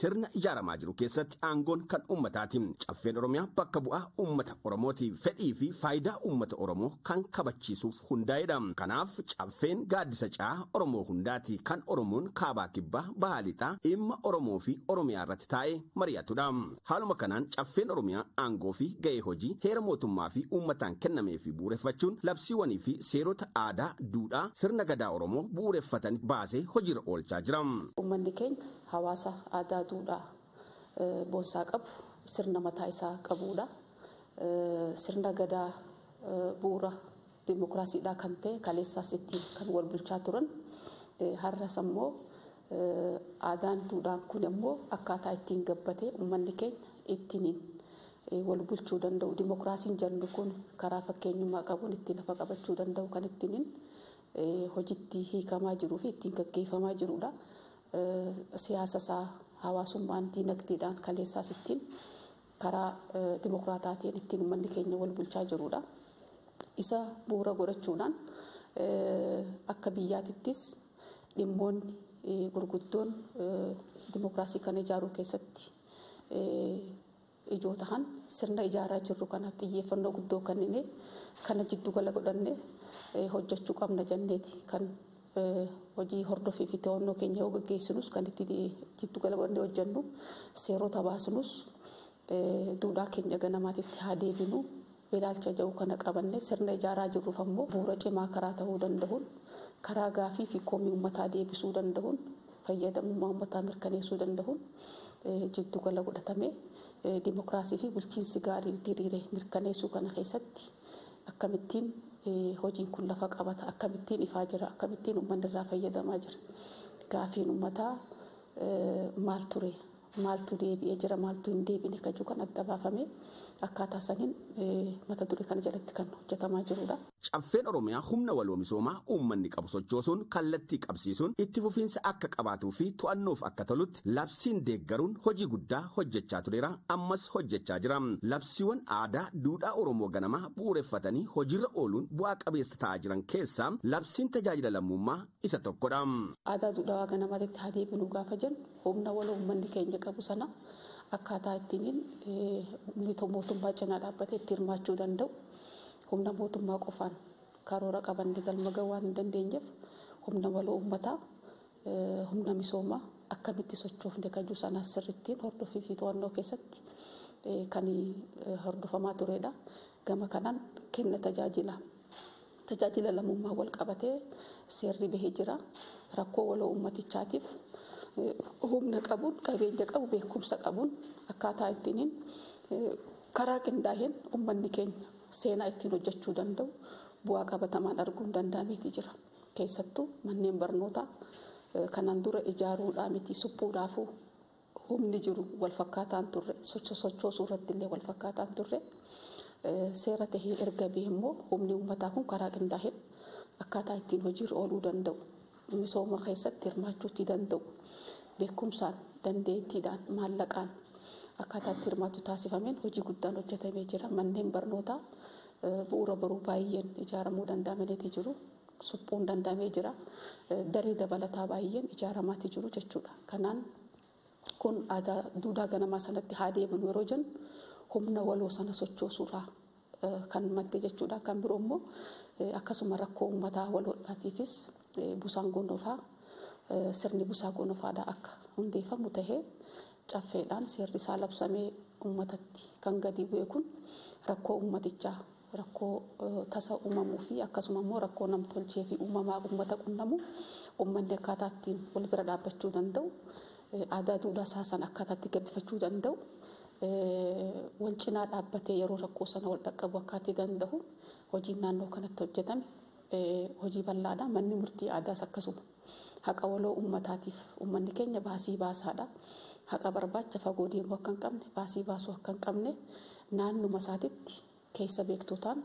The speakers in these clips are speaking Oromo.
Sirna ijaaramaa jiru keessatti aangoon kan uummataati. Caffeen Oromiyaa bakka bu'aa uummata Oromooti. Fedhii fi faayidaa uummata Oromoo kan kabachiisuuf hundaa'edha. Kanaaf caffeen gaaddisa caa Oromoo hundaati. Kan Oromoon kaabaa kibbaa bahaa lixaa dhimma Oromoo fi Oromiyaa irratti taa'ee mari'atudha. Haaluma kanaan caffeen Oromiyaa aangoo fi ga'ee hojii heera mootummaa fi uummataan kennamee fi bu'uureffachuun labsiiwwanii fi seerota aadaa, duudhaa, sirna gadaa Oromoo bu'uureffatan baasee hojiirra oolchaa jira. Uummanni keenya hawaasa aadaa duudhaa boonsaa qabu sirna mataa isaa qabudha. Sirna gadaa bu'uura dimookiraasiidhaa kan ta'e kaleessaas ittiin kan wal bulchaa turan har'as ammoo aadaan duudhaan kun ammoo akkaataa ittiin gabbatee uummanni keenya ittiin wal bulchuu danda'u dimookiraasiin jennu kun karaa fakkeenyummaa qabuun ittiin lafa qabachuu danda'u kan ittiin hojiitti hiikamaa jiruu fi ittiin gaggeeffamaa jirudha. Siyaasa isaa hawaasummaan diinagdeedhaan kaleessaas ittiin karaa dimookiraataatiin ittiin uummanni keenya wal bulchaa jirudha. Isa bu'uura godhachuudhaan akka biyyaatittis dhimmoonni gurguddoon dimookiraasii kana ijaaruu keessatti ijoo tahan sirna ijaaraa jirru kanaaf xiyyeeffannoo guddoo kennine kana jiddugala godhanne hojjechuu qabna jenneeti kan hojii hordofii fi to'annoo keenya yoo gaggeessinus kan itti jiddugala godhannee hojjennu seerota baasnus duudhaa keenya ganamaatitti haa deebinu ilaalcha jedhu kana qabanne sirna ijaaraa jirruuf ammoo bu'uura cimaa karaa ta'uu danda'uun karaa gaafii fi komii uummataa deebisuu danda'uun fayyadamummaa uummataa mirkaneessuu danda'uun jiddugala godhatamee dimookiraasii fi bulchiinsi gaarii diriire mirkaneessuu kana keessatti akkamittiin hojiin kun lafa qabata akkamittiin ifaa jira akkamittiin uummanni irraa fayyadamaa jira gaafiin uummataa maal ture maaltu deebi'ee jira maaltu hin deebine kajuu kan adda baafame akkaataa saniin mata duree kana jalatti kan hojjetamaa jirudha. Caffeen Oromiyaa humna waloo misoomaa uummanni qabu sochoosuun kallattii qabsiisuun itti fufiinsa akka qabaatuu fi to'annoof akka tolutti labsiin deeggaruun hojii guddaa hojjechaa tureera ammas hojjechaa jira. Labsiiwwan aadaa duudhaa Oromoo ganamaa bu'uureffatanii hojiirra ooluun bu'aa qabeessa ta'aa jiran keessaa labsiin tajaajila lammummaa isa tokkodha. Aadaa duudhaa ganamaatti haa deebinu gaafa jennu humna waloo uummanni keenya qabu sana akkaataa ittiin mootummaa cinaa dhaabbatee itti hirmaachuu danda'u humna mootummaa qofaan karoora qabanne galma gahuu waan hin dandeenyeef humna waloo uummataa humna misoomaa akkamitti sochoofne kajuu sanaas sirrittiin hordoffii fi to'annoo keessatti kan hordofamaa turedha. Gama kanaan kenna tajaajila. Tajaajila lammummaa wal qabatee seerri bahee jira. Rakkoo waloo uummatichaatiif humna qabuun qabeenya qabu beekumsa qabuun akkaataa ittiin karaa qindaa'een uummanni keenya seenaa ittiin hojjechuu danda'u bu'aa qabatamaan arguun danda'ameeti jira. Keessattuu manneen barnootaa kanaan dura ijaaruudhaa miti suphuudhaafuu humni jiru wal fakkaataan turre sochoosuu irratti illee wal fakkaataan turre seera tahee erga bahee immoo humni uummataa kun karaa qindaa'een akkaataa ittiin hojiirra ooluu danda'u misooma keessatti hirmaachuutti danda'u beekumsaan dandeettiidhaan maallaqaan akkaataa itti hirmaatu taasifameen hojii guddaan hojjetamee jira. Manneen barnootaa bu'uura boruu baay'een ijaaramuu danda'amaniiti jiru. Suphuun danda'amee jira. Daree dabalataa baay'een ijaaramaati jiru jechuudha. Kanaan kun aadaa duudhaa ganamaa sanatti haa deebinu yeroo jennu humna waloo sana sochoosuurraa kan madde jechuudha. Kan biroo immoo akkasuma rakkoo uummataa waloodhaatiifis busaan gonofaa sirni busaa gonofaadhaa akka hundeeffamu tahee caffeedhaan seerri isaa labsamee uummatatti kan gadi bu'e kun rakkoo uummatichaa rakkoo tasa uumamuu fi akkasuma immoo rakkoo namtolchee fi uumamaa uummata qunnamu uummanni akkaataa ittiin wal bira dhaabbachuu danda'u aadaa duudhaa isaa sana akkaataa itti gabbifachuu danda'u wal cinaa dhaabbatee yeroo rakkoo sana wal dhaqqabu akkaataa danda'u hojiin naannoo kanatti hojjetame hojii bal'aadha. Manni murtii aadaas akkasuma haqa waloo uummataatiif uummanni keenya baasii baasaadha. Haqa barbaacha fagoo deemuu akka hin qabne baasii baasuu akka hin qabne naannuma isaatitti keessa beektotaan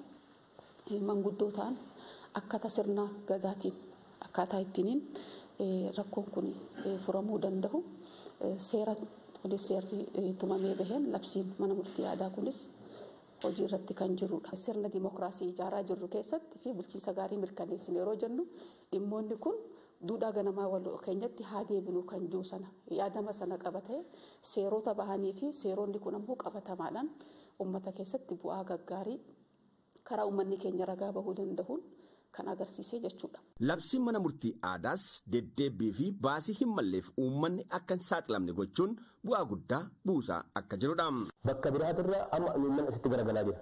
manguddootaan akkaataa sirna gadaatiin akkaataa ittiin rakkoon kun furamuu danda'u seera kunis seerri tumamee baheen labsiin mana murtii aadaa kunis hojii irratti kan jirudha. Sirna dimookiraasii ijaaraa jirru keessatti fi bulchiinsa gaarii mirkaneessine yeroo jennu dhimmoonni kun Duudhaa ganamaa wal keenyatti haa deebinu kan jiru sana yaadama sana qabatee seerota bahanii fi seeronni kun ammoo qabatamaadhaan uummata keessatti bu'aa gaggaarii karaa uummanni keenya ragaa bahuu danda'uun kan agarsiisee jechuudha. Labsiin mana murtii aadaas deddeebbii fi baasii hin malleef uummanni akka hin saaxilamne gochuun bu'aa guddaa buusaa akka jirudha. Bakka biraatirraa amma uummanni asitti garagalaa jira.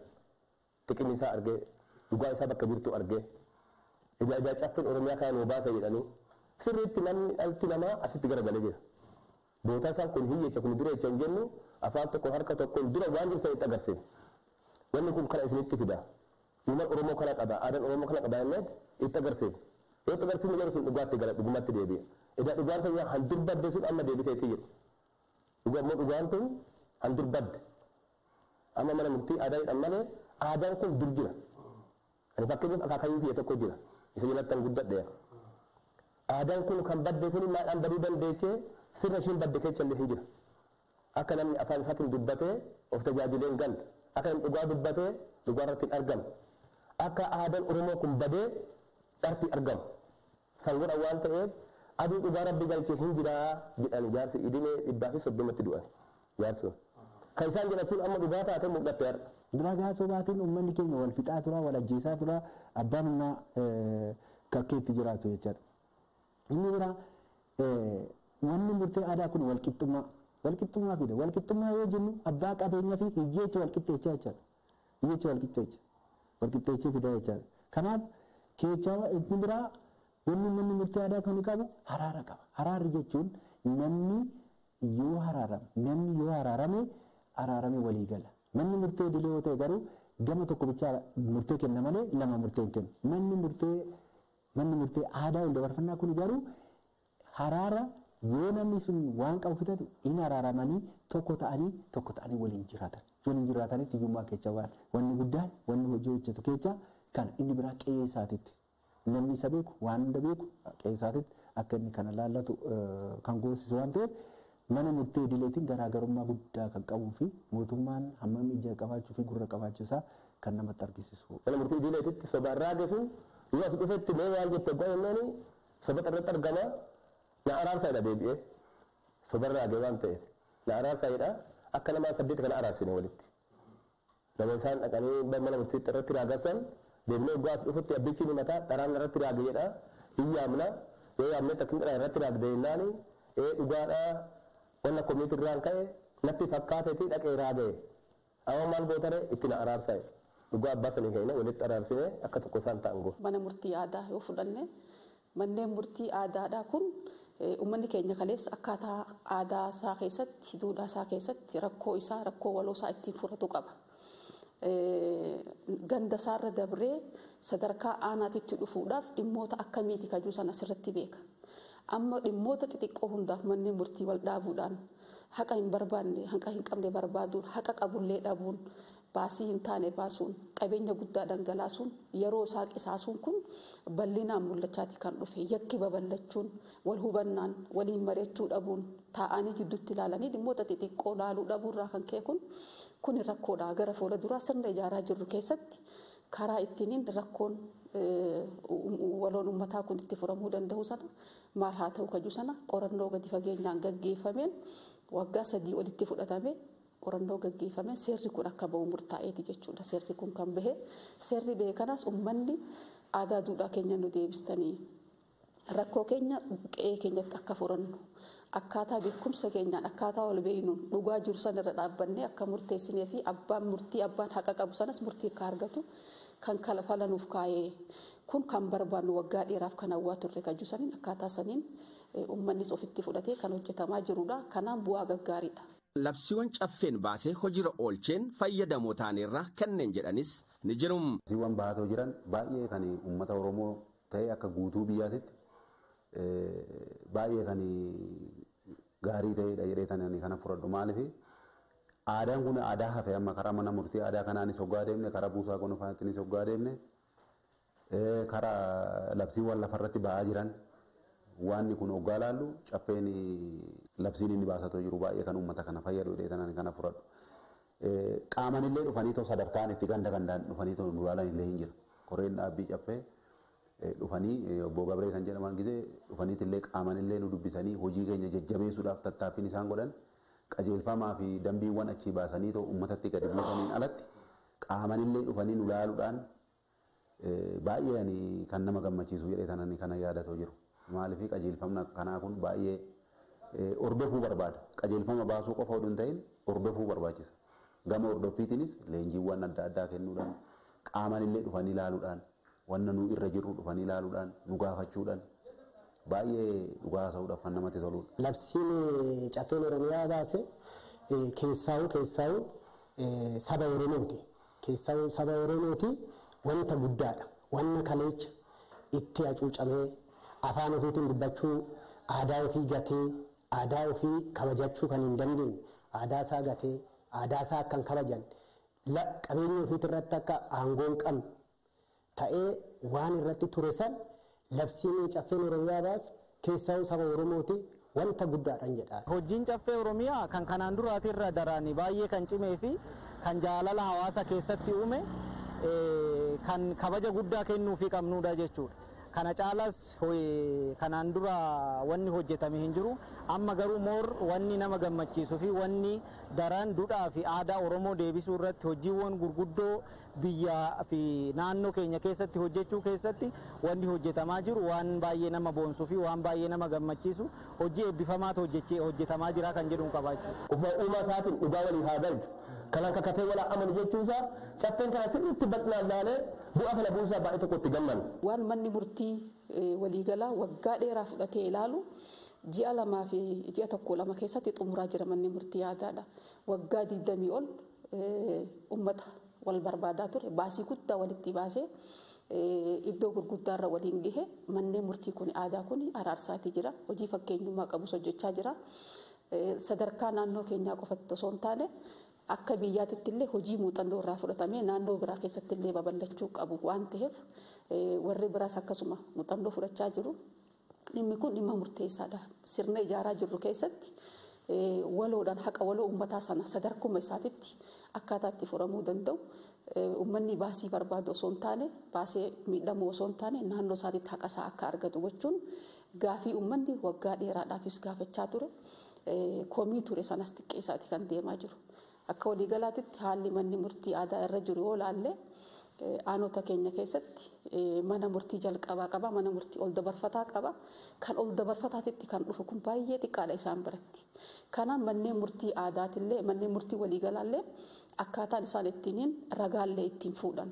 Xiqimni isaa argee, dhugaa isaa bakka jirtu argee, ijaa caffeen Oromiyaa kana nuu baasa jedhanii sirriitti namni dhalti namaa asitti garagalee jira. Bootaa isaan kun hiyyeecha kun dureecha hin jennu afaan tokko harka tokkoon dura waan jiru sanitti agarsiisa. Wanni kun kana isinitti fida. Uumaan Oromoo kana qaba, aadaan Oromoo kana qaba jennee itti agarsiisa. Yoo itti agarsiifne garuu sun dhugaatti gala dhugumatti deebi'a. Egaa dhugaan tun handurbadde sun amma deebiteetii jedhu. Dhugaa immoo dhugaan tun handurbadde. Amma mana murtii aadaa jedhan malee aadaan kun dur jira. Ani fakkeenyaaf akaakayyuu kiyya tokko jira. Isa jalatti an guddadhe. Aadaan kun kan badde kun maadhaan baduu dandeechee sirna ishiin badde keessa illee hin jira. Akka namni afaan isaatiin dubbatee of tajaajilee hin galle. Akka namni dhugaa dubbatee dhugaa irratti hin argamu. Akka aadaan Oromoo kun badee dharti argamu. Sangoodhaan waan ta'eef aduu dhugaa rabbi galchee hin jiraa jedhan jaarsi idimee 130tti du'an jaarsi. Kan isaan jedhan sun amma dhugaa taate mul'atte har'a. Ragaa sobaatiin uummanni keenya wal fixaa tura, wal ajjeesaa tura, abbaan humnaa kakkeetti jiraatu jechaadha. Inni biraa wanni murtee aadaa kun walqixxummaa walqixxummaa fida. Walqixxummaa yoo jennu abbaa qabeenyaa fi hiyyeechi walqixxeechaa jechaadha. Hiyyeechi walqixxeecha. Walqixxeechee fida jechaadha. Kanaaf keechaa inni biraa wanni manni murtee aadaa kan qabu haraara qaba. Haraarri jechuun namni yoo haraarame namni yoo haraarame araarame walii gala. Manni murtee idilee yoo ta'e garuu gama tokko bichaa murtee kenna malee lama murtee hin kennu. Manni murtee aadaa wal dabarfannaa kun garuu haraara yoo namni sun waan qabu fitatu in haraaramanii tokko ta'anii waliin jiraatan. Waliin jiraatanitti hiyyummaa keessa waan wanni guddaan wanni hojii hojjetu keessa kan inni biraa qe'ee isaatitti. Namni isa beeku waan hunda beeku qe'ee isaatitti akka inni kana laallatu kan goosisu waan ta'eef mana murtee idileetiin garaagarummaa guddaa kan qabuu fi mootummaan hammam ija qabaachuu fi gurra qabaachuu isaa kan namatti argisiisu. Mana murtii idileetitti sobaan raagesu yoo as dhufetti mee waan jette godhe jennaani soba irratti argama na araarsaa jedha deebi'ee soba raage waan ta'eef na araarsaa jedha akka namaa 8 kana araarsine walitti. Nama isaan dhaqanii mana murtiitti irratti raagassan deebinee waggaa as dhufutti abbichi ni mataa dharaan irratti raage jedha hin yaamna yoo yaamne takkin dharaan irratti raagde jennaani ee dhugaadhaa wanna komiitii irraan ka'e natti fakkaateetii dhaqee raagee amma maal gootare itti na araarsaa dhugaa abbaa sanii keenya walitti araarsine akka tokko isaan ta'an goo. Mana murtii aadaa yoo fudhanne manneen murtii aadaadhaa kun uummanni keenya kaleessa akkaataa aadaa isaa keessatti duudhaa isaa keessatti rakkoo isaa rakkoo waloo isaa ittiin furatu qaba. Ganda isaarra dabree sadarkaa aanaatitti dhufuudhaaf dhimmoota akkamiiti kajuu sana asirratti beeka. Amma dhimmoota xixiqqoo hundaaf manneen murtii wal dhaabuudhaan haqa hin barbaanne haqa hin qabne barbaaduun haqa qabullee dhabuun baasii hin taane baasuun qabeenya guddaa dhangalaasuun yeroo isaa qisaasuun kun bal'inaan mul'achaati kan dhufe yakki babal'achuun wal hubannaan waliin mari'achuu dhabuun taa'anii jidduutti ilaalanii dhimmoota xixiqqoo laaluu dhabuurraa kan ka'e kun rakkoodha gara fuula duraa sirna ijaaraa jirru keessatti karaa ittiin rakkoon waloon uummataa kun itti furamuu danda'u sana maal haa ta'u kajuu sana qorannoo gadi fageenyaan gaggeeffameen waggaa 3 olitti fudhatame qorannoo gaggeeffameen seerri kun akka bahu murtaa'eeti jechuudha. Seerri kun kan bahe seerri bahe kanas uummanni aadaa duudhaa keenya nu deebistanii rakkoo keenya qe'ee keenyatti akka furannu akkaataa beekumsa keenyaan akkaataa wal beeknuun dhugaa jiru sana irra dhaabbannee akka murteessinee fi abbaan murtii abbaan haqa qabu sanas murtii akka argatu kan falanuuf kaayee kun kan barbaannu waggaa dheeraaf kan hawwaa turre kajuu saniin akkaataa saniin uummannis ofitti fudhatee kan hojjetamaa jirudha. Kanaan bu'aa gaggaariidha. Labsiiwwan caffeen baasee hojiirra oolcheen fayyadamoo ta'anirra kanneen jedhanis ni jiru. Labsiiwwan baatoo jiran baay'ee kan uummata Oromoo ta'e akka guutuu biyyaatitti baay'ee kan gaarii ta'edha jedhee tan kana fudhadhu maaliif aadaan kun aadaa hafe amma karaa mana murtii aadaa kanaanis hoggaa deemne karaa buusaa gonofaatiinis hoggaa deemne karaa labsiiwwan lafarratti ba'aa jiran waan kun hoggaa laallu caffeen labsiin inni baasatoo jiru baay'ee kan uummata kana fayyadu jedhee tan kana fudhadhu. Qaamanillee dhufanii too sadarkaan itti ganda gandaan dhufanii too nu ilaalan illee hin jira. Koreen dhaabbii caffee Dhufanii obbo Gabree kan jedhaman gisee dhufaniitillee qaamanillee nu dubbisanii hojii keenya jajjabeessuudhaaf tattaaffiin isaan godhan qajeelfamaa fi dambiiwwan achii baasanii ta'u uummatatti gadi buusaniin alatti qaamanillee dhufanii nu laaluudhaan baay'ee ani kan nama gammachiisu jedhee tanan kana yaadatoo jiru. Maaliif qajeelfamni kanaa kun baay'ee hordofuu barbaada. Qajeelfama baasuu qofa odoo hin ta'in hordofuu barbaachisa. Gama hordoffiitiinis leenjiiwwan adda addaa kennuudhaan qaamanillee dhufanii ilaaluudhaan wanna nu irra jirru dhufanii ilaaluudhaan nu gaafachuudhaan baay'ee dhugaa haasa'uudhaaf kan namatti toludha. Labsiin caffeen Oromiyaa baase keessaa'u saba Oromooti. Keessaa'u saba Oromooti wanta guddaadha. Wanna kaleecha itti hacuucamee afaan ofiitiin dubbachuu aadaa ofii gatee aadaa ofii kabajachuu kan hin dandeenye aadaa isaa gatee aadaa isaa akka hin kabajan qabeenya ofiitirratti akka aangoo hin qabne ta'ee waan irratti ture san labsiin caffeen Oromiyaa baase keessaa'u saba Oromooti wanta guddaadhaan jedha. Hojiin caffee Oromiyaa kan kanaan duraatirra daraan baay'ee kan cimee fi kan jaalala hawaasa keessatti uume kan kabaja guddaa kennuufii qabnudha jechuudha. Kana caalas kanaan dura wanni hojjetame hin jiru. Amma garuu moor wanni nama gammachiisuu fi wanni daran duudhaa fi aadaa Oromoo deebisuu irratti hojiiwwan gurguddoo biyyaa fi naannoo keenya keessatti hojjechuu keessatti wanni hojjetamaa jiru waan baay'ee nama boonsuu fi waan baay'ee nama gammachiisu hojii eebbifamaatu hojjetamaa jira kan jedhuun qabaachuu. Uumaa isaatiin dhugaa walii haa galchu. Kanaan kakatee walaa amanu jechuunsaa caffeen kana sirriitti bal'inaan ilaalee bu'aa kana buusaa baay'ee tokko itti gammanna. Waan manni murtii waliigalaa waggaa dheeraa fudhatee ilaalu ji'a 2 fi ji'a 1-2 keessatti xumuraa jira manni murtii aadaadha. Waggaa 20 ol uummata wal barbaadaa ture baasii guddaa walitti baasee iddoo gurguddaarra waliin gahe manneen murtii kun aadaa kun araarsaatii jira. Hojii fakkeenyummaa qabus hojjechaa jira. Sadarkaa naannoo keenyaa qofatti osoo hin taane akka biyyaatitti illee hojii muuxannoo irraa fudhatamee naannoo biraa keessatti illee babal'achuu qabu waan ta'eef warri biraas akkasuma muuxannoo fudhachaa jiru. Dhimmi kun dhimma murteessaadha. Sirna ijaaraa jirru keessatti waloodhaan haqa waloo uummataa sana sadarkuma isaatitti akkaataa itti furamuu danda'u. Uummanni baasii barbaadu osoo hin taane baasee miidhamuu osoo hin taane naannoo isaatitti haqa isaa akka argatu gochuun gaafii uummanni waggaa dheeraadhaafis gaafachaa ture. Komii ture sanas xiqqeessaati kan deemaa jiru. Akka waliigalaatitti haalli manni murtii aadaa irra jiru yoo ilaalle aanota keenya keessatti mana murtii jalqabaa qaba, mana murtii ol dabarfataa qaba. Kan ol dabarfataatitti kan dhufu kun baay'ee xiqqaadha isaan biratti. Kanaaf manneen murtii aadaatillee manneen murtii waliigalaallee akkaataan isaan ittiin ragaallee ittiin fuudhan.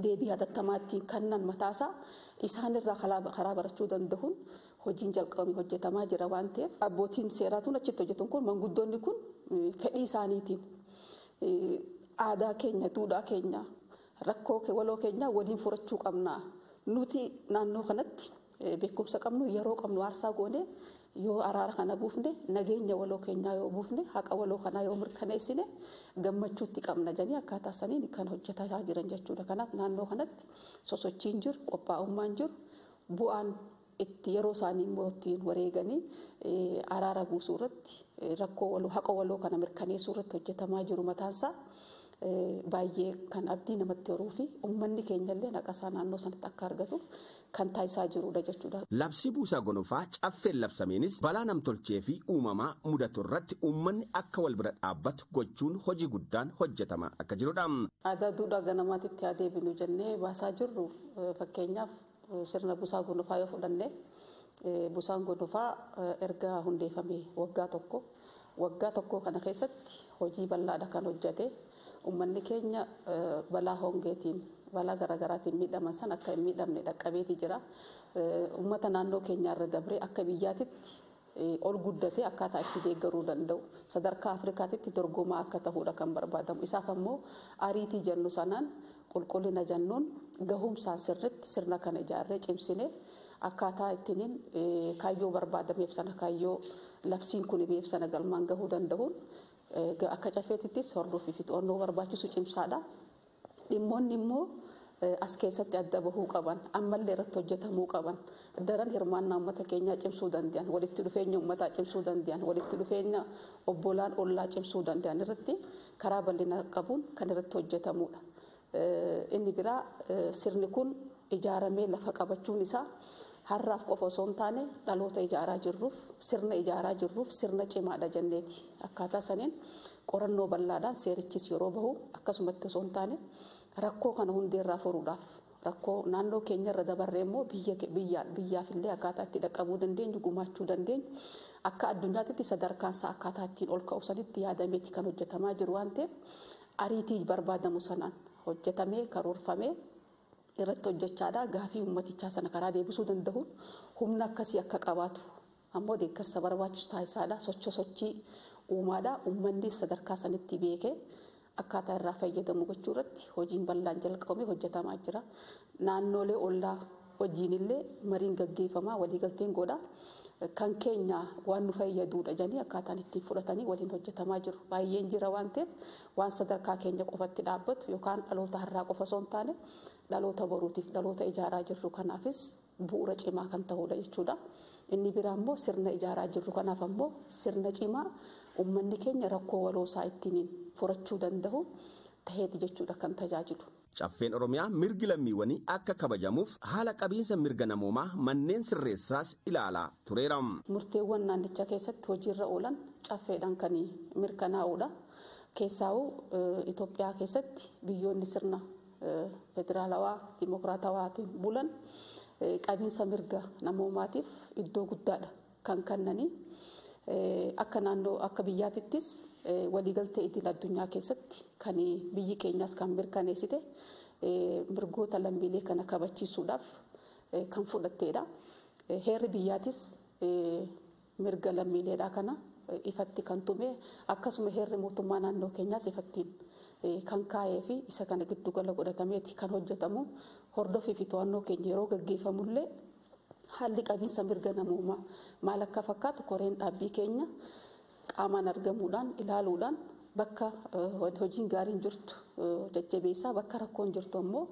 Deebii hatattamaa ittiin kennan mataasaa isaanirraa karaa barachuu danda'uun hojiin jalqabame hojjetamaa jira waan ta'eef abbootiin seeraa tun achitti hojjetan kun manguddoonni kun fedhii isaaniitiin aadaa keenya duudhaa keenya rakkoo waloo keenya waliin furachuu qabna. Nuti naannoo kanatti beekumsa qabnu yeroo qabnu aarsaa goone yoo araara kana buufne nageenya waloo keenyaa yoo buufne haqa waloo kanaa yoo mirkaneessine gammachuutti qabna jedhanii akkaataa saniin kan hojjetaa jiran jechuudha. Kanaaf naannoo kanatti sosochiin jiru qophaa'ummaan jiru bu'aan itti yeroo isaanii immoo ittiin wareeganii araara buusuu irratti rakkoo waloo haqa waloo kana mirkaneessuu irratti hojjetamaa jiru mataansaa baay'ee kan abdii namatti horuu fi uummanni keenyallee haqa isaa naannoo sanatti akka argatu kan taasisaa jirudha jechuudha. Labsii buusaa gonofaa caffeen labsameenis balaa namtolchee fi uumamaa mudatu irratti uummanni akka wal bira dhaabbatu gochuun hojii guddaan hojjetama akka jirudha. Aadaa duudhaa ganamaatitti haa deebinu jennee baasaa jirru fakkeenyaaf sirna buusaa gonofaa yoo fudhanne buusaan gonofaa erga hundeeffame waggaa tokko waggaa tokko kana keessatti hojii bal'aadha kan hojjete. Uummanni keenya balaa hongeetiin balaa garaagaraatiin miidhaman san akka hin miidhamne dhaqqabeeti jira. Uummata naannoo keenyaarra dabree akka biyyaatitti ol guddatee akkaataa itti deeggaruu danda'u. Sadarkaa Afrikaatitti dorgomaa akka ta'uudha kan barbaadamu. Isaaf ammoo ariitii jennu sanaan qulqullina jennuun gahumsaan sirriitti sirna kana ijaarree cimsine akkaataa ittiin kaayyoo barbaadameef sana kaayyoo labsiin kun beef sana galmaan gahuu danda'uun akka cafeetittis hordofii fi to'annoo barbaachisu cimsaadha. Dhimmoonni immoo as keessatti adda bahuu qaban ammallee irratti hojjetamuu qaban daran hirmaannaa uummata keenyaa cimsuu danda'an walitti dhufeenya uummataa cimsuu danda'an walitti dhufeenya obbolaan ollaa cimsuu danda'an irratti karaa bal'ina qabuun kan irratti hojjetamudha. Inni biraa sirni kun ijaaramee lafa qabachuun isaa har'aaf qofa osoo hin taane dhaloota ijaaraa jirruuf sirna ijaaraa jirruuf sirna cimaadha jenneeti. Akkaataa saniin qorannoo bal'aadhaan seerichis yeroo bahu akkasumatti osoo hin taane rakkoo kana hundeerraa furuudhaaf rakkoo naannoo keenyarra dabarree immoo biyyaaf illee akkaataa itti dhaqqabuu dandeenyu gumaachuu dandeenyu akka addunyaatti sadarkaan isaa akkaataa ittiin ol ka'u sanitti yaadameeti kan hojjetamaa jiru waan ta'eef ariitii barbaadamu sanaan hojjetamee karoorfamee irratti hojjechaadha. Gaafii uummatichaa sana karaa deebisuu danda'uun humna akkasii akka qabaatu ammoo deeggarsa barbaachisu taasisaadha. Sochii uumaadha. Uummanni sadarkaa sanitti beekee akkaataa irraa fayyadamu gochuu irratti hojiin bal'aan jalqabamee hojjetamaa jira. Naannolee ollaa wajjin illee mariin gaggeeffamaa waliigalteen godha. Kan keenya waan nu fayyaduudha jedhanii akkaataan ittiin fudhatanii waliin hojjetamaa jiru. Baay'een jira waan ta'eef waan sadarkaa keenya qofatti dhaabbatu yookaan dhaloota har'aa qofa osoo hin taane dhaloota boruutiif dhaloota ijaaraa jirru kanaafis bu'uura cimaa kan ta'udha jechuudha. Inni biraa immoo sirna ijaaraa jirru kanaaf ammoo sirna cimaa uummanni keenya rakkoo waloosaa ittiin furachuu danda'u taheeti jechuudha kan tajaajilu. Caffeen Oromiyaa mirgi lammiiwwanii akka kabajamuuf haala qabiinsa mirga namoomaa manneen sirreessaas ilaalaa tureera. Murteewwan naannicha keessatti hojiirra oolan caffeedhaan kan mirkanaa'udha. Keessaa'uu Itoophiyaa keessatti biyyoonni sirna federaalawaa dimokiraatawaatiin bulan qabiinsa mirga namoomaatiif iddoo guddaadha kan kennanii. Akka naannoo akka biyyaatittis waliigaltee idil addunyaa keessatti kan biyyi keenyas kan mirkaneessite mirgoota lammiilee kana kabachiisuudhaaf kan fudhatteedha. Heerri biyyaatis mirga lammiileedhaa kana ifatti kan tume akkasuma heerri mootummaa naannoo keenyaas ifattiin kan kaa'ee fi isa kana giddugala godhatameeti kan hojjetamu. Hordofii fi to'annoo keenya yeroo gaggeeffamullee haalli qabiinsa mirga namoomaa maal akka fakkaatu koreen dhaabbii keenya qaamaan argamuudhaan ilaaluudhaan bakka hojiin gaariin jirtu jajjabeessaa bakka rakkoon jirtu ammoo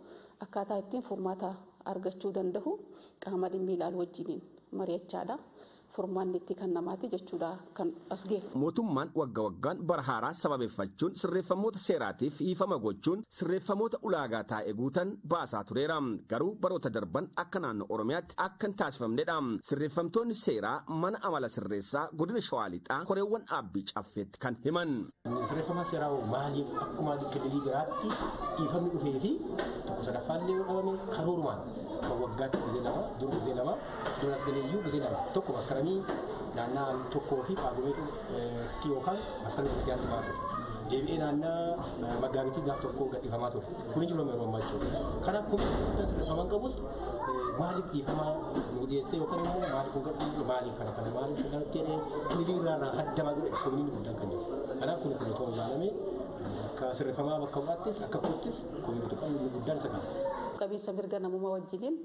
akkaataa ittiin furmaata argachuu danda'u qaama dhimmi ilaalu wajjiniin mari'achaadha. Furmaanni itti kan namaati jechuudha kan as geeffu. Mootummaan wagga waggaan bara haaraa sababeeffachuun sirreeffamoota seeraatiif dhiifama gochuun sirreeffamoota ulaagaa taa'e guutan baasaa tureera. Garuu baroota darban akka naannoo Oromiyaatti akka hin taasifamnedha. Sirreeffamtoonni seeraa mana amala sirreessaa godina Shawaa Lixaa koreewwan dhaabbii caffeetti kan himan. Sirreeffamaan seeraa maaliif akkuma kililii biraatti dhiifamni dhufee fi tokko sadaffaallee yoo dhabame karoorumaan kan waggaatti gizee lama dur gizee lama duras galeeyyuu gizee lama tokko makkaramii naannaa tokkoo fi paagumeetti yookaan makkaramii guddaatti baatu. Deebi'ee naannaa maggaabitii gaaf tokko gadhiifamaa ture. Kuni jiru yeroo ammaa jechuudha. Kanaaf kun sirreeffaman qabus maaliif dhiifamaa nu dhiyeessee yookaan immoo maaliif hin gadhiifne maaliif kana kana maaliif kanatti jedhee kililii irraa irraa haddamaa godhe komiin guddaan kan jiru. Kanaaf kun kun otoo ilaalamee akka sirreeffamaa bakka bu'aattis akka koottis komiin qabnu guddaan isa kana. Qabiinsa mirga namummaa wajjiniin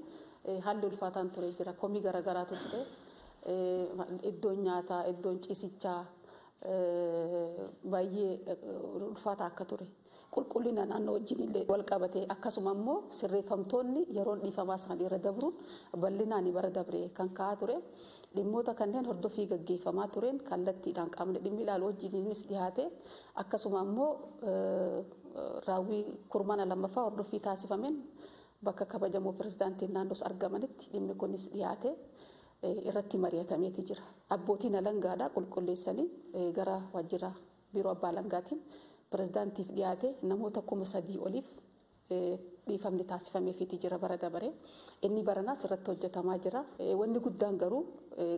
haalli ulfaataan ture jira. Komii garaagaraatu ture. Iddoon nyaataa, iddoon ciisichaa baay'ee ulfaataa akka ture. Qulqullina naannoo wajjin illee wal qabate akkasuma immoo sirreeffamtoonni yeroon dhiifamaa isaanii irra dabruun bal'inaan bara dabre kan ka'aa ture. Dhimmoota kanneen hordoffii gaggeeffamaa tureen kallattiidhaan qaamni dhimmi ilaalu wajjiniinis dhiyaate akkasuma immoo raawwii kurmaana lammaffaa hordoffii taasifameen bakka kabajamoo pirezidaantiin naannoos argamanitti dhimmi kunis dhiyaate irratti mari'atameeti jira. Abbootiin alangaadhaa qulqulleessanii gara waajjira biiroo abbaa alangaatiin pirezidaantiif dhiyaate namoota 3,000 oliif dhiifamni taasifameefiiti jira bara dabare. Inni baranaas irratti hojjetamaa jira. Wanni guddaan garuu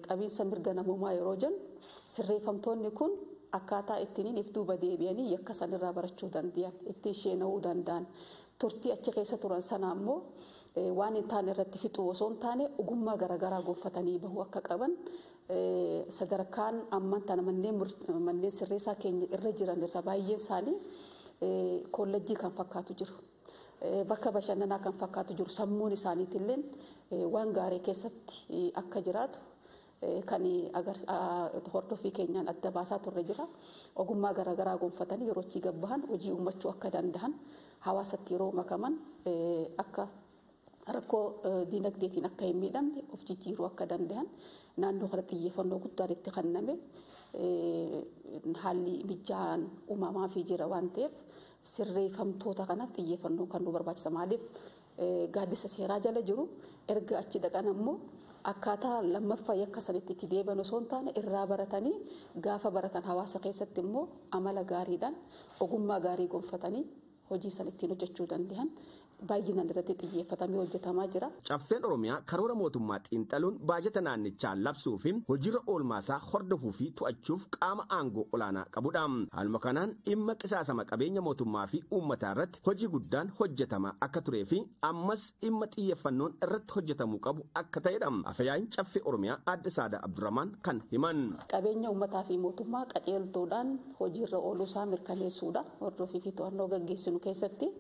qabiinsa mirga namoomaa yeroo jennu sirreeffamtoonni kun akkaataa ittiin if duuba deebi'anii yakka sanirraa barachuu danda'an ittiin sheena'uu danda'an turtii achi keessa turan sana ammoo waan hin taane irratti fixuu osoo hin taane ogummaa garaagaraa gonfatanii bahuu akka qaban sadarkaan ammaan tana manneen sirreessaa keenya irra jiran irra baay'een isaanii kollejjii kan fakkaatu jiru. Bakka bashannanaa kan fakkaatu jiru sammuun isaaniitillee waan gaarii keessatti akka jiraatu kan hordoffii keenyaan adda baasaa turre jira. Ogummaa garaagaraa gonfatanii yeroo achi gabbahan hojii uummachuu akka danda'an hawaasatti yeroo makaman akka rakkoo diinagdeetiin akka hin miidhamne of jijjiiruu akka danda'an naannoo kana xiyyeeffannoo guddaan itti kenname haalli mijaa'aan uumamaa fi jira waan ta'eef sirreeffamtoota kanaaf xiyyeeffannoo kan nu barbaachisa. Maaliif gaaddisa seeraa jala jiru erga achi dhaqan ammoo akkaataa lammaffaa yakka sanitti itti deebi'an osoo hin taane irraa baratanii gaafa baratan hawaasa keessatti immoo amala gaariidhaan ogummaa gaarii gonfatanii hojii san ittiin hojjechuu danda'an baay'inaan irratti xiyyeeffatamee hojjetamaa jira. Caffeen Oromiyaa karoora mootummaa xiinxaluun baajata naannichaa labsuu fi hojiirra oolmaasaa hordofuu fi to'achuuf qaama aangoo olaanaa qabudha. Haaluma kanaan dhimma qisaasama qabeenya mootummaa fi uummataa irratti hojii guddaan hojjetamaa akka turee fi ammas dhimma xiyyeeffannoon irratti hojjetamuu qabu akka ta'edha. Afyaa'iin Caffee Oromiyaa Aadde Saadaa Abdurrahmaan kan himan. Qabeenya uummataa fi mootummaa qajeeltoodhaan hojiirra ooluusaa mirkaneessuudha. Hordofii fi to'annoo gaggeessinu keessatti.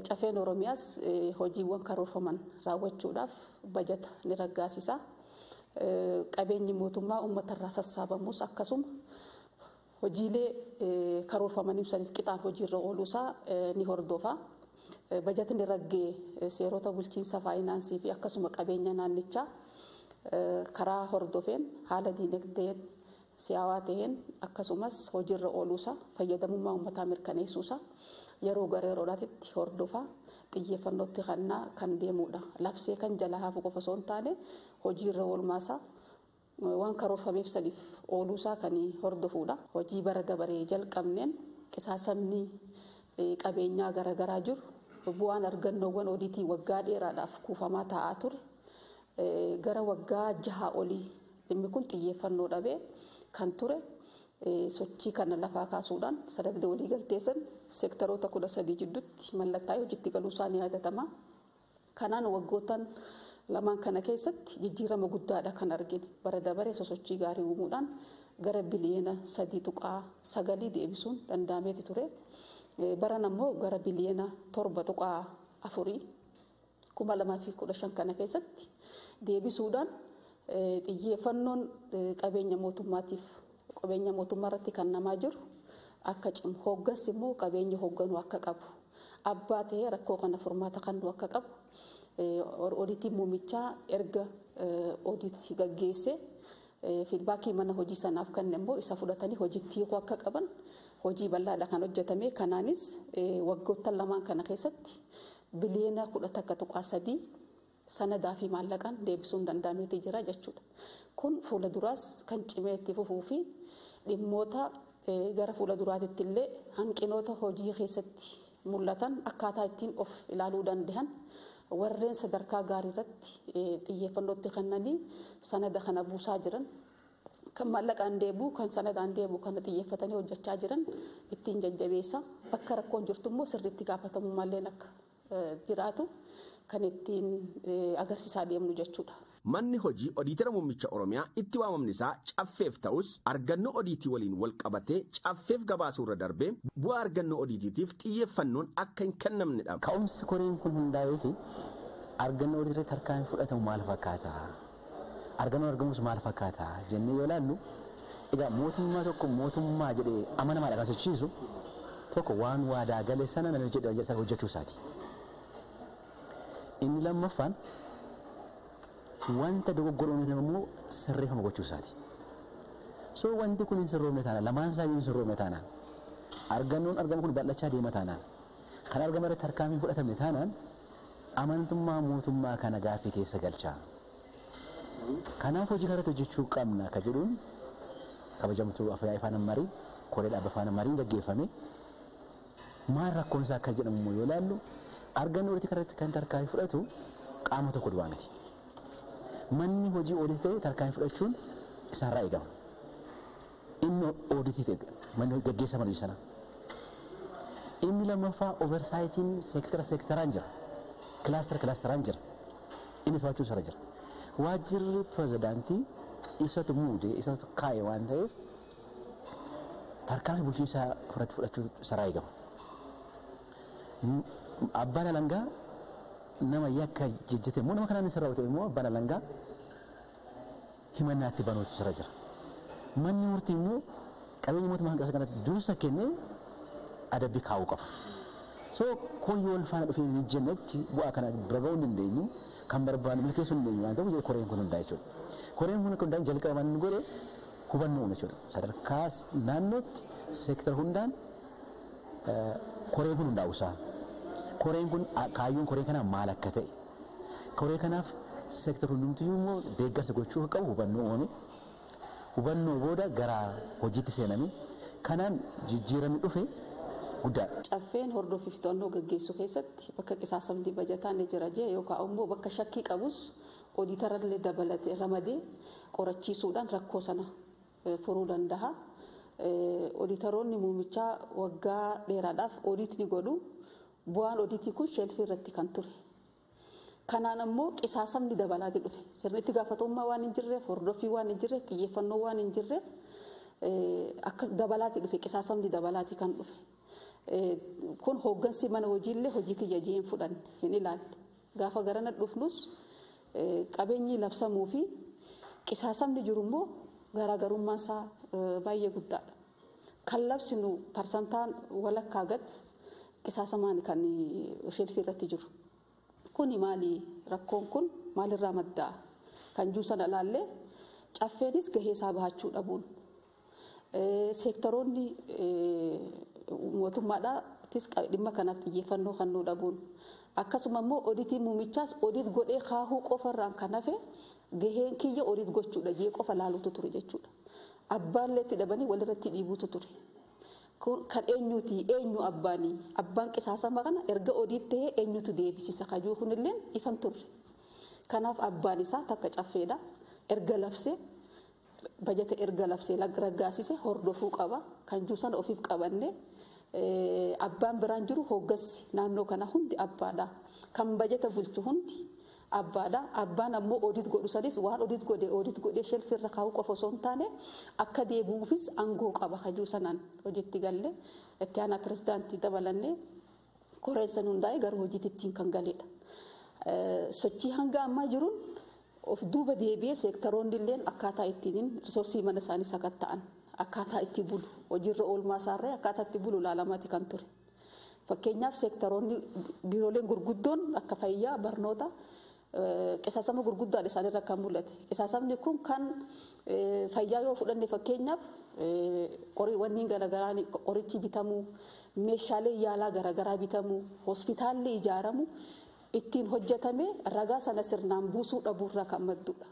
Caffeen Oromiyaas hojiiwwan karoorfaman raawwachuudhaaf bajata ni raggaasisa. Qabeenyi mootummaa uummatarraa sassaabamus akkasuma hojiilee karoorfaman ibsaniif qixaan hojiirra ooluusaa ni hordofa. Bajatni raggee seerota bulchiinsa faayinaansii fi akkasuma qabeenya naannichaa karaa hordofeen haala diinagdeen si'aawaa ta'een akkasumas hojiirra ooluusaa fayyadamummaa uummataa mirkaneessuusaa yeroo gara yeroodhaatti hordofaa xiyyeeffannootti kennaa kan deemudha. Labsee kan jala hafu qofa osoo hin taane hojiirra oolmaasaa waan karoorfameef saniif ooluusaa kan hordofudha. Hojii bara dabaree jalqabneen qisaasamni qabeenyaa garaagaraa jiru bu'aan argannoowwan odiitii waggaa dheeraadhaaf kuufamaa taa'aa ture. Gara waggaa 6 olii dhimmi kun xiyyeeffannoo dhabee kan ture. Sochii kana lafaa kaasuudhaan sanada walii galteessan seektaroota 13 jidduutti mallattaa'ee hojiitti galuu isaa ni yaadatama. Kanaan waggootan lamaan kana keessatti jijjiirama guddaadha kan argine. Bara dabaree sosochii gaarii uumuudhaan gara biliyoona 3.9 deebisuun danda'ameeti ture. Baran ammoo gara biliyoona 7.4 2015 kana keessatti deebisuudhaan xiyyeeffannoon qabeenya mootummaatiif qabeenya mootummaa irratti kan namaa jiru akka cimu hooggansi immoo qabeenya hoogganuu akka qabu abbaa ta'ee rakkoo kana furmaata kennuu akka qabu odiitiin muumichaa erga odiitii gaggeesse fiidbaakii mana hojii sanaaf kenne immoo isa fudhatanii hojiitti hiikuu akka qaban hojii bal'aadha kan hojjetame. Kanaanis waggoottan lamaan kana keessatti biliyoona 11.3 sanadaa fi maallaqaan deebisuun danda'ameeti jira jechuudha. Kun fuula duraas kan cimee itti fufuu fi dhimmoota gara fuula duraatitti illee hanqinoota hojii keessatti mul'atan akkaataa ittiin of ilaaluu danda'an warreen sadarkaa gaarii irratti xiyyeeffannootti kennanii sanada kana buusaa jiran kan maallaqaan deebi'u kan sanadaan deebi'u kana xiyyeeffatanii hojjechaa jiran ittiin jajjabeessa. Bakka rakkoon jirtu immoo sirriitti gaafatamummaalleen akka jiraatu kan ittiin agarsiisaa deemnu jechuudha. Manni hojii odiitara muummicha Oromiyaa itti waamamni isaa caffeef ta'us argannoo odiitii waliin wal qabatee caffeef gabaasuu irra darbee bu'aa argannoo odiitiitiif xiyyeeffannoon akka hin kennamnedha. Ka'umsi koreen kun hundaa'ee fi argannoo odiitii irratti tarkaanfii fudhatamu maal fakkaata? Argannoon argamus maal fakkaata? Jennee yoo ilaallu egaa mootummaa tokko mootummaa jedhee amanamaadha kan sochiisu tokko waan waadaa gale sana namni jedhe hojjechuu isaati. Inni lammaffaan wanta dogoggora uume immoo sirreeffama gochuu isaati. So wanti kun hin sirroofne taanaan lamaan isaa hin sirroofne taanaan argannoon argamu kun bal'achaa deema taanaan kan argama irratti tarkaanfiin fudhatamne taanaan amantummaa mootummaa kana gaaffii keessa galcha. Kanaaf hojii kanarratti hojjechuu qabna ka jedhuun kabajamtuu Afyaa'ii Faana Marii koree dhaabba Faana Mariin gaggeeffame maal rakkoon isaa akka jedhamu immoo yoo ilaallu argannoo irratti kanarratti kan tarkaanfii fudhatu qaama tokko duwwaa miti. Manni hojii ooditii ta'e tarkaanfii fudhachuun isaarraa eegama. Inni ooditii ta'e manni gaggeessa mana hojii sana. Inni lammaffaa oversaayitiin seektara seektaraan jira. Kilaastara kilaasteraan jira. Inni to'achuu isarra jira. Waajjirri pirezidaantii isatu muudee isatu kaa'e waan ta'eef tarkaanfii bulchiinsaa irratti fudhachuu isaarraa eegama. Abbaan alangaa nama yakka jejjete immoo nama kanaan sirraa ta'e immoo abbaan alangaa himannaatti banuutu sirra jira. Manni murtii immoo qabeenya mootummaa hanqasa kanatti dursa kennee adabbii kaa'uu qaba. So kun yoo wal faana dhufee hin jennetti bu'aa kana bira ga'uu hin dandeenyu kan barbaannu milkeessuu hin dandeenyu waan ta'uuf koreen kun hundaa'e jechuudha. Koreen kun hundaa'e jalqaba waan inni godhe hubannoo uume jechuudha. Sadarkaa naannootti seektara hundaan koreen kun hundaa'uusaa. Koreen kun kaayyoon koree kanaa maal akka ta'e koree kanaaf seektarri hundumtiyyuu immoo deeggarsa gochuu akka qabu hubannoo uumame hubannoo booda gara hojiitti seename kanaan jijjiiramni dhufe guddaadha. Caffeen hordoffii fi to'annoo gaggeessu keessatti bakka qisaasamni bajataa ni jira jee yookaan immoo bakka shakkii qabus odiitarallee dabalatee ramadee qorachiisuudhaan rakkoo sana furuu danda'a. Odiitaroonni muumichaa waggaa dheeraadhaaf odiit ni godhu. Bu'aan odiitii kun sheelfii irratti kan ture. Kanaan ammoo qisaasamni dabalaati dhufe. Sirni itti gaafatamummaa waan hin jirreef, hordoffii waan hin jirreef, xiyyeeffannoo waan hin jirreef akka dabalaati dhufe qisaasamni dabalaati kan dhufe. Kun hooggansi mana hojiillee hojii kiyya jee hin fudhanne hin ilaalle. Gaafa garana dhufnus qabeenyi labsamuu fi qisaasamni jiru immoo garaagarummaan isaa baay'ee guddaadha. Kan labsinu parsantaan walakkaa gad qisaasamaan kan sheelfii irratti jiru. Kuni maali rakkoon kun maalirraa maddaa? Kan jiru sana ilaallee caffeenis gahee isaa bahachuu dhabuun seektaroonni mootummaadhaatis dhimma kanaaf xiyyeeffannoo kennuu dhabuun akkasuma immoo odiitiin muumichaas odiit godhee kaahuu qofarraan kan hafe gaheen kiyya odiit gochuudha jee qofa laaluutu ture jechuudha. Abbaallee itti dhabanii walirratti dhiibuutu ture. Kan eenyuti eenyu abbaanii abbaan qisaasama kana erga odiit ta'ee eenyutu deebisisa kajuu kunillee ifan turre. Kanaaf abbaan isaa takka caffeedha erga labsee bajata erga labsee raggaasise hordofuu qaba kan jiru sana ofiif qabanne abbaan biraan jiru hooggansi naannoo kana hundi abbaadha. Kan bajata bulchu hundi abbaadha. Abbaan ammoo odiit godhu sanis waan odiit godhe odiit godhee shelfii irra kaa'uu qofa osoo hin taane akka deebi'uufis aangoo qaba kajuu sanaan hojiitti galle itti aanaa pirezidaantii dabalannee koreen san hundaa'ee gara hojiitti ittiin kan galedha. Sochii hanga ammaa jiruun of duuba deebi'ee seektaroonni illeen akkaataa ittiin risoorsii mana isaanii sakatta'an akkaataa itti bulu hojiirra oolmaa isaarree akkaataa itti bulu ilaalamaati kan ture. Fakkeenyaaf seektaroonni biirooleen gurguddoon akka fayyaa barnoota qisaasama gurguddaadha isaanirra kan mul'ate. Qisaasamni kun kan fayyaa yoo fudhanne fakkeenyaaf wanni garaagaraa qorichi bitamuu meeshaalee yaalaa garaagaraa bitamuu hospitaalli ijaaramu ittiin hojjetame ragaa sana sirnaan buusuu dhabuurraa kan maddudha.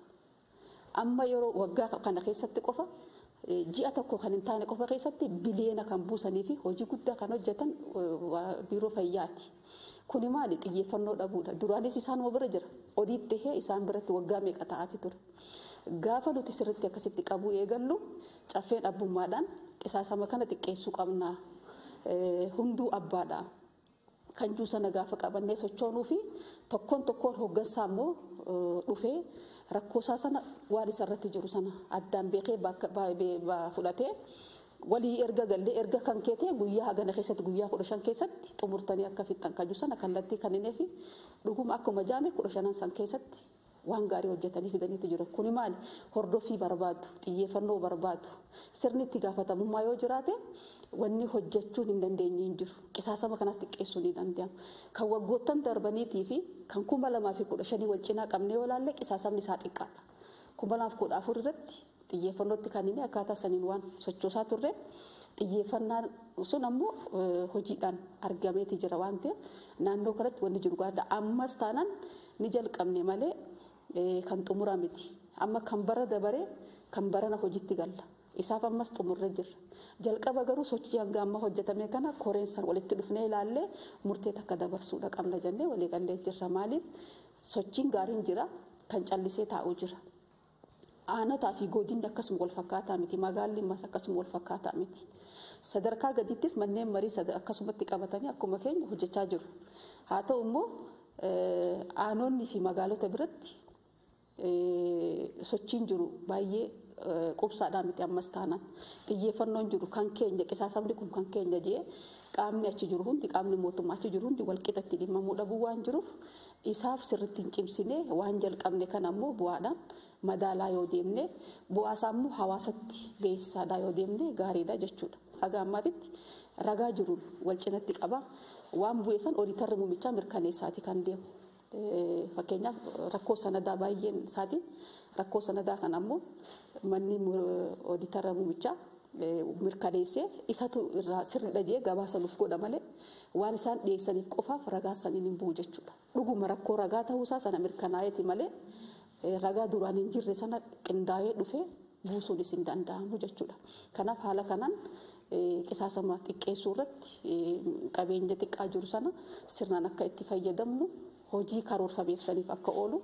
Amma yeroo waggaa kana keessatti qofa ji'a tokko kan hin taane qofa keessatti biliyeena kan buusanii fi hojii guddaa kan hojjetan biiroo fayyaati. Kuni maali xiyyeeffannoo dhabuudha. Duraanis isaanuma bira jira. Odiitti tahee isaan biratti waggaa meeqa ta'aati ture. Gaafa nuti sirriitti akkasitti qabuu eegallu caffeen abbummaadhaan qisaasama kana xiqqeessuu qabna. Hunduu abbaadha. Kan jiru sana gaafa qabannee sochoonuu fi tokkoon tokkoon hooggansaa immoo dhufee rakkoo isaa sana waan isa irratti jiru sana addaan beekee fudhatee walii erga gallee erga kan keetee guyyaa hagana keessatti guyyaa 15 keessatti xumurtanii akka fixxan kan jiru sana kallattii kan inni fi dhuguma akkuma jaame 15 san keessatti waan gaarii hojjetanii fidaniitu jira. Kuni maali? Hordoffii barbaadu, xiyyeeffannoo barbaadu. Sirni itti gaafatamummaa yoo jiraate wanni hojjechuun hin dandeenye hin jiru. Qisaasama kanas xiqqeessuu ni danda'ama. Kan waggoottan darbaniitii fi kan 2015 wal cinaa qabnee yoo ilaalle qisaasamni isaa xiqqaadha. 2014 irratti xiyyeeffannootti kan inni akkaataa saniin waan sochoosaa turre xiyyeeffannaan sun ammoo hojiidhaan argameeti jira waan ta'eef naannoo kanatti wanni jiru gaariidha. Ammas taanaan ni jalqabne malee kan xumuraa miti. Amma kan bara dabaree kan barana hojiitti galla. Isaaf ammas xumurre jirra. Jalqaba garuu sochii hanga amma hojjetame kana koreen san walitti dhufnee ilaallee murtee takka dabarsuudha qabna jennee walii gallee jirra. Maaliif sochiin gaariin jira kan callisee taa'uu jira. Aanotaa fi godinni akkasuma wal fakkaataa miti. Magaalli ammas akkasuma wal fakkaataa miti. Sadarkaa gadiittis manneen marii akkasumatti qabatanii akkuma keenya hojjechaa jiru. Haa ta'u immoo aanonni fi magaalota biratti sochiin jiru baay'ee qubsaadhaa miti ammas taanaan. Xiyyeeffannoon jiru kan keenya qisaasamni kun kan keenya jee qaamni achi jiru hundi qaamni mootummaa achi jiru hundi walqixatti dhimmamuu dhabuu waan jiruuf isaaf sirriitti hin cimsine waan jalqabne kana ammoo bu'aadhaan madaalaa yoo deemne bu'aasaa immoo hawaasatti beeksisaadhaa yoo deemne gaariidha jechuudha. Haga ammaatitti ragaa jiruun wal cinatti qaba. Waan bu'e san odiitarri muumichaa mirkaneessaati kan deemu. Fakkeenyaaf rakkoo sanadaa baay'een isaati. Rakkoo sanadaa kana ammoo manni odiitara muumichaa mirkaneessee isatu irraa sirriidha jee gabaasa nuuf godha malee waan isaan dhiyeessaniif qofaaf ragaa saniin hin bu'u jechuudha. Dhuguma rakkoo ragaa ta'uusaa sana mirkanaa'eeti malee ragaa duraan hin jirre sana qindaa'ee dhufee buusuunis hin danda'amu jechuudha. Kanaaf haala kanaan qisaasama xiqqeessuu irratti qabeenya xiqqaa jiru sana sirnaan akka itti fayyadamnu hojii karoorfameef saniif akka oolu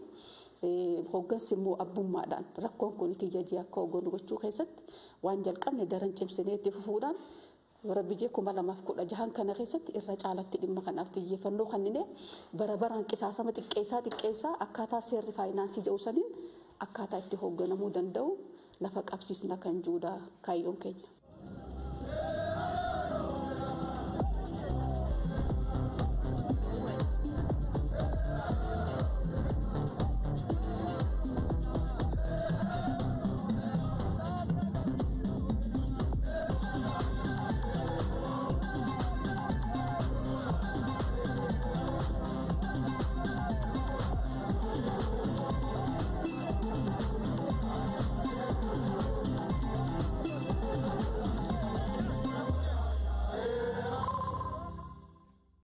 hoggansi immoo abbummaadhaan rakkoon kun kiyya jee akka hogganu gochuu keessatti waan jalqabne daran cimsinee itti fufuudhaan rabbi jee 2016 kana keessatti irra caalatti dhimma kanaaf xiyyeeffannoo kenninee bara baraan qisaasama xiqqeessaa xiqqeessaa akkaataa seerri faayinaansii jedhu saniin akkaataa itti hoogganamuu danda'u lafa qabsiisna kan juudha kaayyoon keenya.